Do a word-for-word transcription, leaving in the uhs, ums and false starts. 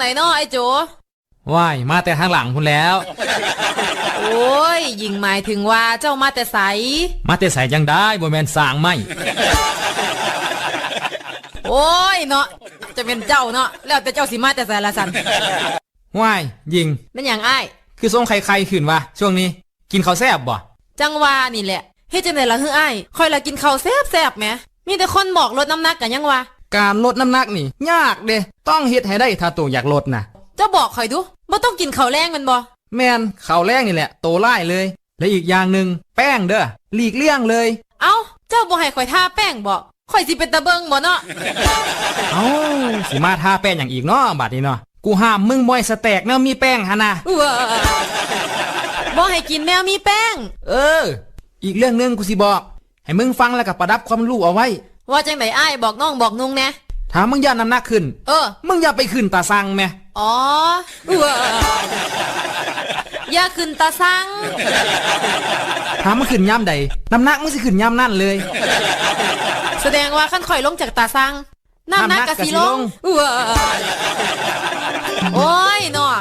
ไอ้น้อไอ้โจ ว้าย มาแต่ทางหลังพุ้นแหล้ว โอ้ย หญิงหมายถึงว่าเจ้ามาแต่ไส มาแต่ไสจั่งใด๋ บ่แม่นสร้างไม้ โอ้ยเนาะ จะเป็นเจ้าเนาะ แล้วแต่เจ้าสิมาแต่ไสล่ะสัน ว้าย หญิง แม่นหยังอ้าย คือส่งไข่ๆขึ้นวะ ช่วงนี้ กินข้าวแซ่บบ่ จั่งว่านี่แหละ เฮ็ดจั่งใด๋ล่ะหื้ออ้าย ข้อยละกินข้าวแซ่บๆแหม มีแต่คนบอกลดน้ำหนักกะยังว่า การลดน้ำหนักนี่ยากเด้ ต้องเฮ็ดให้ได้ถ้าโตอยากลดน่ะ เจ้าบอกข้อยดู บ่ต้องกินข้าวแลงแม่นบ่ แม่น ข้าวแลงนี่แหละ โตร้ายเลย และอีกอย่างหนึ่ง แป้งเด้อ หลีกเลี่ยงเลย เอ้า เจ้าบ่ให้ข้อยทาแป้งบ่ ข้อยสิเป็นตาเบิ่งบ่เนาะ เอ้า สิมาทาแป้งหยังอีกเนาะ บัดนี้เนาะ กูห้ามมึงบ่ให้สแต็กแนวมีแป้งหั่นน่ะ เว้อ บ่ให้กินแนวมีแป้ง เออ อีกเรื่องหนึ่งกูสิบอก ให้มึงฟังแล้วก็ประดับความรู้เอาไว้ ว่าจั่งใด๋อ้าย บอกน้องบอกนุ่งแหน่ ถ้ามึงย้านน้ำหนักขึ้น เออ มึงอย่าไปขึ้นตาซังแหม อ๋อ เว้อ อย่าขึ้นตาซัง ถ้ามึงขึ้นยามใด๋ น้ำหนักมึงสิขึ้นยามนั้นเลย แสดงว่าคันข้อยลงจากตาซัง น้ำหนักกะสิลง น้ำหนักกะสิลง เว้อ โอ้ยเนาะ